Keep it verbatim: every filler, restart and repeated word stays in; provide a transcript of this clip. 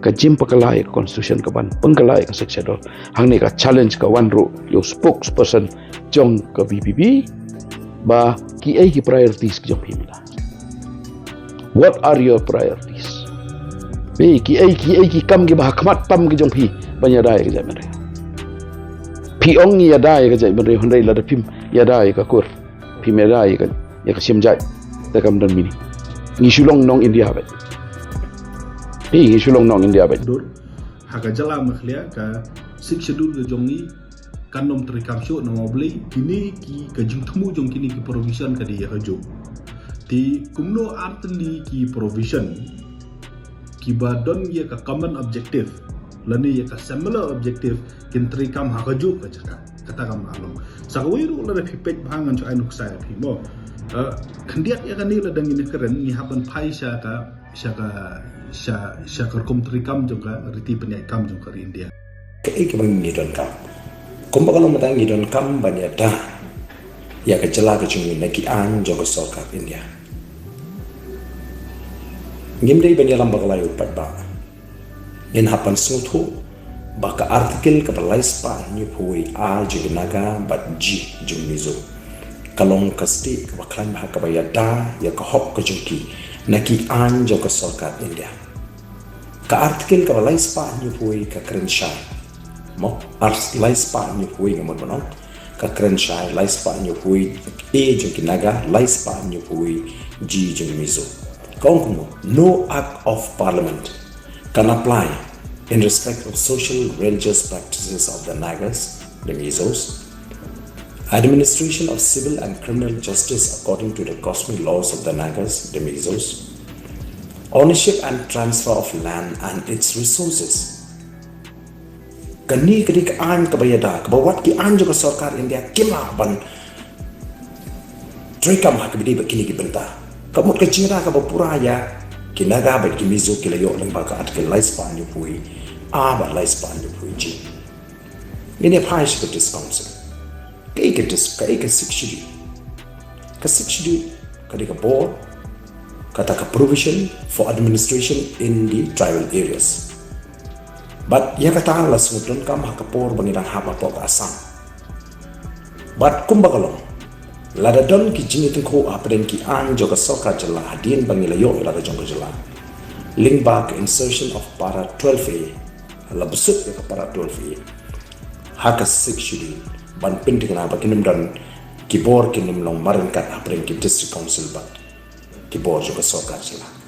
Ka jingpynkhlaiñ ka constitution ka ban pynkhlaiñ ka Sixth Schedule. Hangne ka challenge ka wan ruh ïa u spokesperson jong ka VPP ba ki ei ki priorities ki jong phi mynta. What are your priorities? Phi ki ei ki ei ki kam kiba ha khmat tam ki jong phi ban ïada ïa ka jaitbynriew. Phi ong ïada ïa ka jaitbynriew hynrei lada phim ïada ïa ka kur, phim ïada ïa ka, ïa ka shim jait, te kam don mini. Ngi shu long nong India beit. Phi ngi shu long nong India beit. Dur ha ka jylla Meghalaya ka Sixth Schedule ka jong ngi kan ym treikam shuh namar balei kine ki ka jingthmu jong kine ki provision ka dei ïa ka juk. Te kumno artylli ki provision kiba don ïa ka common objective lane ïa ka similar objective kin treikam ha ka juk ka jaka. Kata kam lah long. Sa kawei ruh lada phi peit bha ngan shu ai nuksa ïa phi mo. Eh, khyndiat ïa kane lada ngin ïa kren ngi hap ban phai sha ka sha ka sha sha ka rukom treikam jong ka riti pynïaid kam jong ka ri India. Kaei kaba ngi donkam? Kumba ka long mynta ngi donkam ban ïada ïa ka jylla ka jong ngi na ki aiñ jong ka sorkar India. Ngim dei ban ïalam bakla ïa u paidbah. Ngin hap ban sngewthuh ba ka article kaba laispah hynñiewphew wei A jong ki Naga bad G jong Mizo ka long ka stieh kaba khlaiñ bha kaba ïada ïa ka hok ka jong ki na ki aiñ jong ka sorkar India. Ka article kaba laispah hynñiewphew wei ka kren shai. Mo, ar laispah hynñiewphew wei nga mut ban ong. Ka kren shai laispah hynñiewphew wei A jong ki Naga, laispah hynñiewphew wei G jong Mizo. Ka ong kumno, no act of parliament can apply in respect of social religious practices of the Nagas, the Mizos, administration of civil and criminal justice according to the customary laws of the Nagas, the Mizos, ownership and transfer of land and its resources. Kane ka dei ka aiñ kaba ïada, kaba wat ki aiñ jong ka sorkar India kim lah ban treikam ha kaba dei bad kine ki bynta. Ka mut ka jingïada kaba pura ïa ki Naga bad ki Mizo ki la ïoh lyngba ka article laispah hynñiewphew wei A bad laispah hynñiewphew wei G. Ngin ïa phai sha ka District Council. Kaei ka dis-, kaei ka Sixth Schedule? Ka Sixth Schedule ka dei ka bor, kata ka provision for administration in the tribal areas. Bad ïa kata la sngewdonkam ha ka por ba ngi dang hap hapoh ka Assam. Bad kumba ka long, lada don ki jingïatyngkhuh hapdeng ki aiñ jong ka sorkar jylla hadien ba ngi la ïoh ïa la ka jong ka jylla, lyngba ka insertion of para twelve A, la bsut ïa ka para twelve A ha ka Sixth Schedule ban pynthikna ba kin ym don ki bor, kin ym long marryngkat hapdeng ki District Council bad ki bor jong ka sorkar jylla.